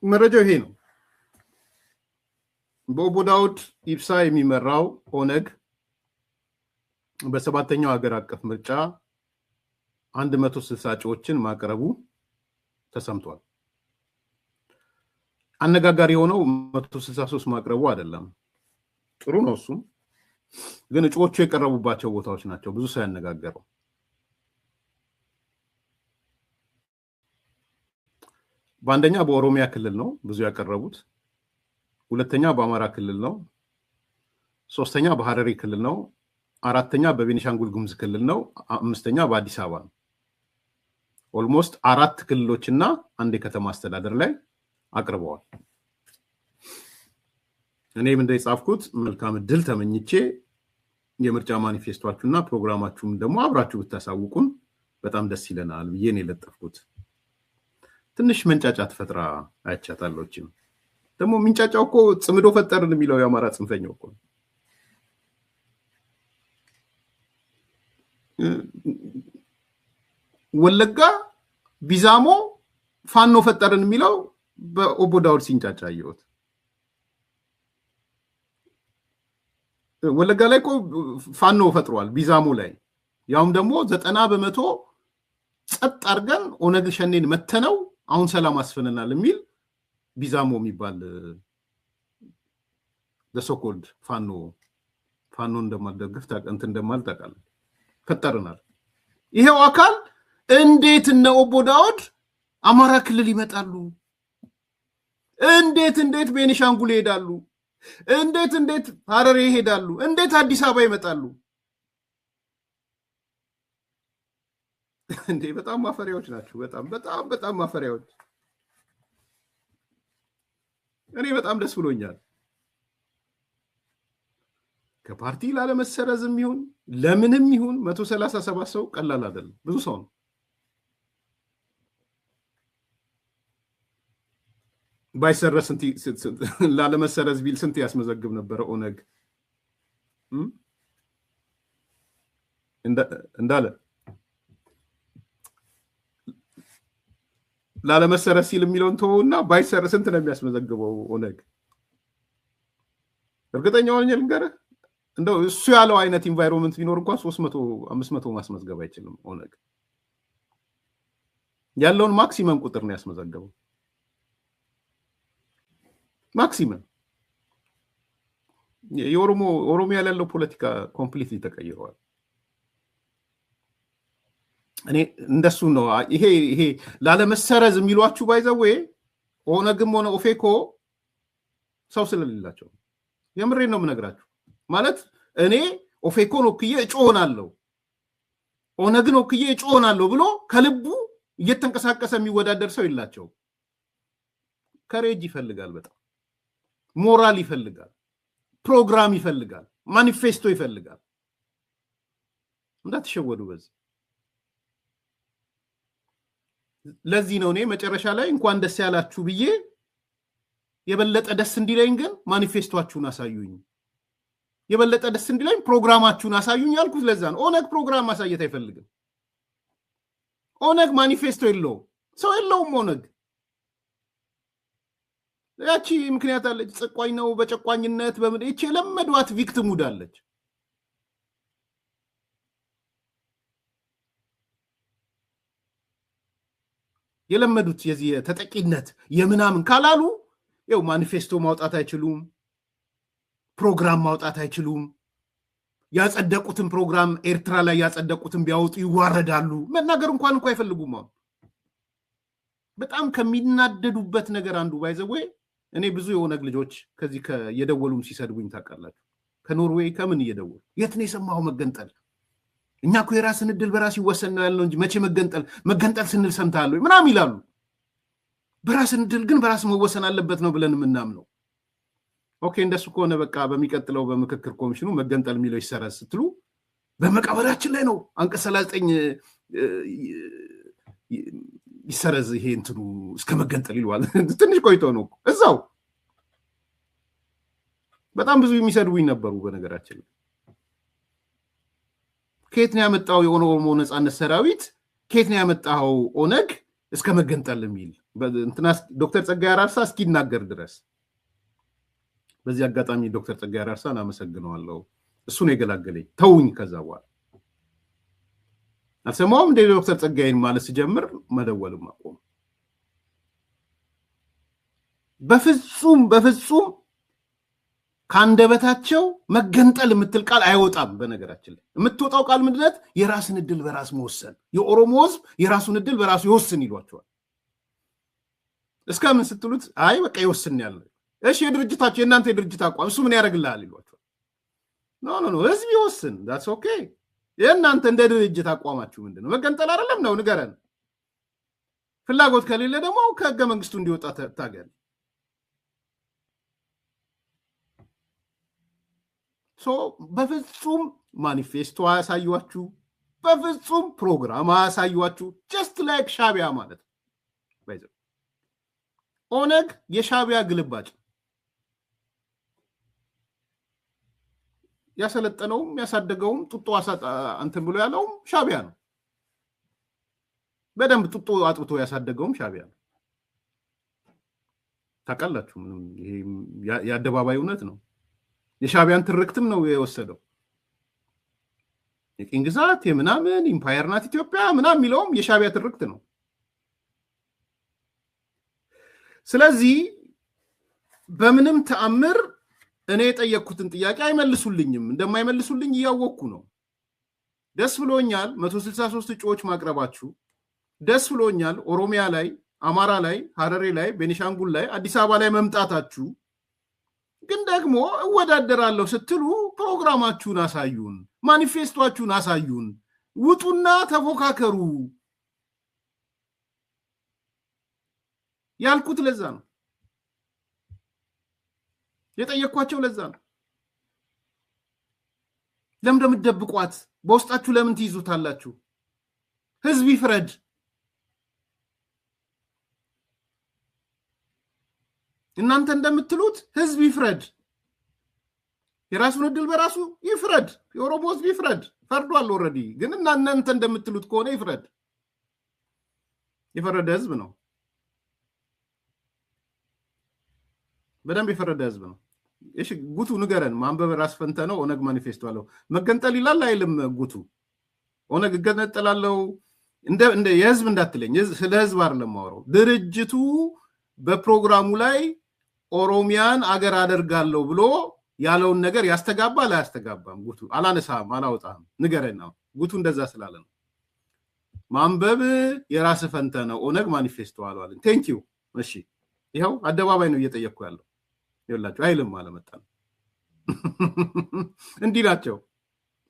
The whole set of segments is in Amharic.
መረጃው ይሄ ነው። በኦቦ ዳውድ ኢብሳ የሚመራው ኦነግ በሰባተኛው ሀገር አቀፍ ምርጫ 160 እጩዎችን ማቅረቡ ተሰምቷል። አነጋጋሪ የሆነው 163 ማቅረቡ አይደለም፣ ጥሩ ነው እሱም፣ ግን እጩዎቹ የቀረቡባቸው ቦታዎች ናቸው ብዙ ሰው ያነጋገረው። በአንደኛ በኦሮሚያ ክልል ነው ብዙ ያቀረቡት፣ ሁለተኛ በአማራ ክልል ነው፣ ሶስተኛ በሐረሪ ክልል ነው፣ አራተኛ በቤኒሻንጉል ጉሙዝ ክልል ነው፣ አምስተኛ በአዲስ አበባ ነው። Almost አራት ክልሎችና አንድ የከተማ አስተዳደር ላይ አቅርበዋል። እኔም እንደጻፍኩት መልካም እድል ተመኝቼ የምርጫ ማኒፌስቶአችሁና ፕሮግራማችሁም ደግሞ አብራችሁ ብታሳውቁን በጣም ደስ ይለናል ብዬ ነው የለጠፍኩት። ትንሽ መንጫጫት ፈጥራ አይቻታለሁ። ደግሞ ሚንጫጫው እኮ ጽምዶ ፈጠርን የሚለው የአማራ ጽንፈኛው እኮ ወለጋ ቢዛሞ ፋኖ ፈጠርን የሚለው በኦቦ ዳውድ ሲንጫጫ አየሁት። ወለጋ ላይ እኮ ፋኖ ፈጥሯል፣ ቢዛሞ ላይ ያውም ደግሞ 90% ጸጥ አድርገን ኦነግ ሸኔን መተነው አሁን ሰላም አስፈነናል የሚል ቢዛሞ የሚባል the so-called ፋኖ ፋኖ እንደማልደግፍ እንትን እንደማል ታውቃለህ፣ ፈጠርናል። ይሄው አካል እንዴት እነ ኦቦ ዳውድ አማራ ክልል ይመጣሉ? እንዴት እንዴት ቤኒሻንጉል ይሄዳሉ? እንዴት እንዴት ሐረሪ ይሄዳሉ? እንዴት አዲስ አበባ ይመጣሉ? እንዴ በጣም ማፈሪያዎች ናቸው። በጣም በጣም በጣም ማፈሪያዎች። እኔ በጣም ደስ ብሎኛል። ከፓርቲ ላለመሰረዝም ይሁን ለምንም ይሁን 137 ሰው ቀላል አይደለም፣ ብዙ ሰው ነው። ባይሰረዝ ስንት ላለመሰረዝ ቢል ስንት ያስመዘግብ ነበረ ኦነግ? እንዳለ ላለመሰረዝ ሲል የሚለውን ተወውና ባይሰረዝ ስንት ነው የሚያስመዘግበው ኦነግ? እርግጠኛ ሆኜ ልንገርህ፣ እንደው እሱ ያለው አይነት environment ቢኖር እንኳን 300 500 ማስመዝገብ አይችልም ኦነግ። ያለውን maximum ቁጥር ነው ያስመዘገበው። Maximum። የኦሮሞ ኦሮሚያ ያለው ፖለቲካ completely ተቀይሯል። እኔ እንደሱ ነው። ይሄ ይሄ ላለመሰረዝ የሚሏችሁ by the way ኦነግም ሆነ ኦፌኮ ሰው ስለሌላቸው የምሬን ነው የምነግራችሁ። ማለት እኔ ኦፌኮን ወክዬ እጩ ሆናለሁ፣ ኦነግን ወክዬ እጩ ሆናለሁ ብሎ ከልቡ እየተንቀሳቀሰ የሚወዳደር ሰው የላቸው። Courage ይፈልጋል፣ በጣም ሞራል ይፈልጋል፣ ፕሮግራም ይፈልጋል፣ ማኒፌስቶ ይፈልጋል። እንዳትሸወዱ በዚህ። ለዚህ ነው እኔ መጨረሻ ላይ እንኳን ደስ ያላችሁ ብዬ የበለጠ ደስ እንዲለኝ ግን ማኒፌስቶአችሁን አሳዩኝ፣ የበለጠ ደስ እንዲለኝ ፕሮግራማችሁን አሳዩኝ ያልኩት ለዛ ነው። ኦነግ ፕሮግራም ማሳየት አይፈልግም። ኦነግ ማኒፌስቶ የለውም፣ ሰው የለውም ኦነግ። ያቺ ምክንያት አለች፣ ጨቋኝ ነው፣ በጨቋኝነት በምን ይቺ የለመዷት victimhood አለች። የለመዱት የዚህ ተጠቂነት የምናምን ካላሉ ይኸው ማኒፌስቶ ማውጣት አይችሉም፣ ፕሮግራም ማውጣት አይችሉም። ያጸደቁትን ፕሮግራም ኤርትራ ላይ ያጸደቁትን ቢያወጡ ይዋረዳሉ። መናገር እንኳን እንኳ አይፈልጉም። አሁን በጣም ከሚናደዱበት ነገር አንዱ by the way እኔ ብዙ የኦነግ ልጆች ከዚህ እየደወሉም ሲሰድቡኝ ታውቃላችሁ። ከኖርዌይ ከምን እየደወሉ የት ነው የሰማኸው መገንጠል? እኛ እኮ የራስን እድል በራስ ይወሰን ነው ያልነው እንጂ መቼ መገንጠል መገንጠል ስንል ሰምተሃል ወይ ምናምን ይላሉ። በራስን እድል ግን በራስ መወሰን አለበት ነው ብለን የምናምነው። Okay እንደሱ ከሆነ በቃ በሚቀጥለው በምክክር ኮሚሽኑ መገንጠል የሚለው ይሰረዝ ስትሉ በመቃብራችን ላይ ነው አንቀጽ 39 ይሰረዝ ይሄ እንትኑ እስከ መገንጠል ይለዋል። ትንሽ ቆይቶ ነው እዛው። በጣም ብዙ የሚሰድቡኝ ነበሩ። በነገራችን ላይ ከየት ነው ያመጣው የኦሮሞ ነፃነት ሰራዊት? ከየት ነው ያመጣው ኦነግ እስከ መገንጠል የሚል እንትና ዶክተር ጸጋዬ አራርሳ እስኪናገር ድረስ። በዚህ አጋጣሚ ዶክተር ጸጋዬ አራርሳን አመሰግነዋለሁ። እሱ ነው የገላገለኝ። ተውኝ። ከዛ በኋላ አልሰማውም እንደ ዶክተር ጸጋዬን ማለት ስጀምር መደወልም አቆሙ። በፍጹም በፍጹም ከአንደበታቸው መገንጠል የምትል ቃል አይወጣም። በነገራችን ላይ የምትወጣው ቃል ምንድነት? የራስን እድል በራስ መወሰን። የኦሮሞ ሕዝብ የራሱን እድል በራሱ ይወስን ይሏቸዋል። እስከ ምን ስትሉት አይ በቃ ይወስን ያለ። እሺ የድርጅታቸው የእናንተ የድርጅት አቋም እሱ ምን ያደርግልሃል ይሏቸዋል። No, no, no፣ ህዝብ ይወስን፣ that's okay። የእናንተ እንደ ድርጅት አቋማችሁ ምንድን ነው? መገንጠል አይደለም ነው? ንገረን። ፍላጎት ከሌለ ደግሞ ከህገ መንግስቱ እንዲወጣ ታገል። So በፍጹም ማኒፌስቶ አያሳዩችሁ፣ በፍጹም ፕሮግራም አያሳዩችሁ። Just like ሻቢያ ማለት ነው። ኦነግ የሻቢያ ግልባጭ፣ ያሰለጠነውም ያሳደገውም ጡጦ እንትን ብሎ ያለውም ሻቢያ ነው። በደንብ ጡጦ አጥብቶ ያሳደገውም ሻቢያ ነው። ታውቃላችሁ፣ ምንም ይሄ የአደባባይ እውነት ነው። የሻቢያን ትርክትም ነው የወሰደው። የቅኝ ግዛት የምናምን empire ናት ኢትዮጵያ ምናምን የሚለውም የሻቢያ ትርክት ነው። ስለዚህ በምንም ተአምር እኔ የጠየቅኩትን ጥያቄ አይመልሱልኝም። እንደማይመልሱልኝ እያወቅኩ ነው። ደስ ብሎኛል 163 እጩዎች ማቅረባችሁ፣ ደስ ብሎኛል። ኦሮሚያ ላይ፣ አማራ ላይ፣ ሀረሬ ላይ፣ ቤኒሻንጉል ላይ፣ አዲስ አበባ ላይ መምጣታችሁ። ግን ደግሞ እወዳደራለሁ ስትሉ ፕሮግራማችሁን አሳዩን፣ ማኒፌስቷችሁን አሳዩን፣ ውጡና ተፎካከሩ ያልኩት ለዛ ነው። የጠየኳቸው ለዛ ነው። ለምን እንደምትደብቋት በውስጣችሁ ለምን ትይዙታላችሁ? ህዝብ ይፍረድ። እናንተ እንደምትሉት ህዝብ ይፍረድ። የራሱን እድል በራሱ ይፍረድ። የኦሮሞ ህዝብ ይፍረድ። ፈርዷል already። ግን እናንተ እንደምትሉት ከሆነ ይፍረድ። የፈረደ ህዝብ ነው። በደንብ የፈረደ ህዝብ ነው። እሺ ጉቱ ንገረን። ማንበብ ራስ ፈንተ ነው። ኦነግ ማኒፌስቶ አለው። መገንጠል ይላል አይልም? ጉቱ፣ ኦነግ እገነጠላለሁ እንደ የህዝብ እንዳትለኝ፣ ስለ ህዝብ አይደለም የማወራው። ድርጅቱ በፕሮግራሙ ላይ ኦሮሚያን አገር አደርጋለሁ ብሎ ያለውን ነገር ያስተጋባል አያስተጋባም? ጉቱ አላነሳም፣ አላወጣም። ንገረን ነው ጉቱ። እንደዛ ስላለ ነው። ማንበብ የራስ ፈንተ ነው። ኦነግ ማኒፌስቶ አለዋለን። Thank you። እሺ ይኸው አደባባይ ነው እየጠየቅኩ ያለው። ይኸውላችሁ አይልም አለመጣም። እንዲህ ናቸው።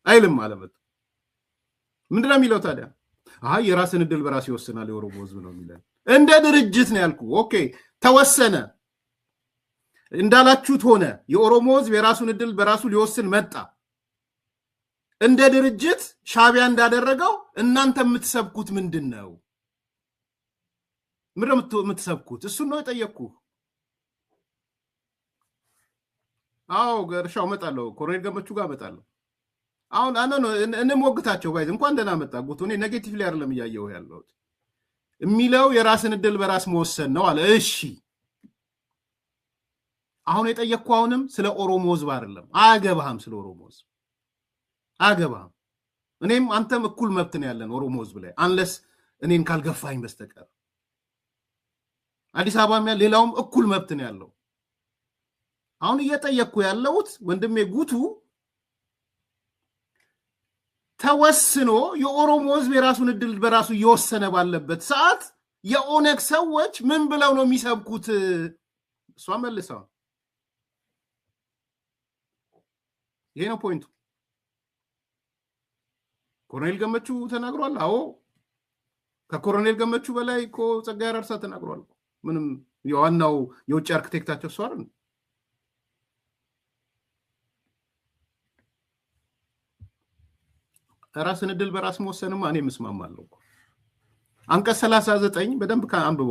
አይልም አለመጣ። ምንድነው የሚለው ታዲያ? አይ የራስን እድል በራስ ይወስናል የኦሮሞ ህዝብ ነው የሚለን። እንደ ድርጅት ነው ያልኩ። Okay ተወሰነ፣ እንዳላችሁት ሆነ። የኦሮሞ ህዝብ የራሱን እድል በራሱ ሊወስን መጣ። እንደ ድርጅት ሻቢያ እንዳደረገው እናንተ የምትሰብኩት ምንድን ነው? ምንድን ነው የምትሰብኩት? እሱን ነው የጠየቅኩህ። አዎ እርሻው እመጣለሁ፣ ኮሎኔል ገመቹ ጋር እመጣለሁ። አሁን አነ እንሞግታቸው ባይዝ እንኳን ደህና መጣ ጉቱ። እኔ negatively አይደለም እያየሁ ያለሁት። የሚለው የራስን እድል በራስ መወሰን ነው አለ። እሺ አሁን የጠየቅኩህ አሁንም ስለ ኦሮሞ ህዝብ አይደለም። አያገባህም፣ ስለ ኦሮሞ ህዝብ አያገባህም። እኔም አንተም እኩል መብት ነው ያለን ኦሮሞ ህዝብ ላይ፣ unless እኔን ካልገፋኝ በስተቀር። አዲስ አበባ ሌላውም እኩል መብት ነው ያለው። አሁን እየጠየቅኩ ያለሁት ወንድሜ ጉቱ፣ ተወስኖ የኦሮሞ ህዝብ የራሱን እድል በራሱ እየወሰነ ባለበት ሰዓት የኦነግ ሰዎች ምን ብለው ነው የሚሰብኩት? እሷ መልሰው። ይሄ ነው point ኡ። ኮሎኔል ገመቹ ተናግሯል። አዎ ከኮሎኔል ገመቹ በላይ እኮ ጸጋዬ አራርሳ ተናግሯል። ምንም የዋናው የውጭ አርክቴክታቸው እሱ አይደል? ራስን እድል በራስ መወሰንማ እኔ ምስማማለሁ። አንቀጽ 39 በደንብ አንብበው።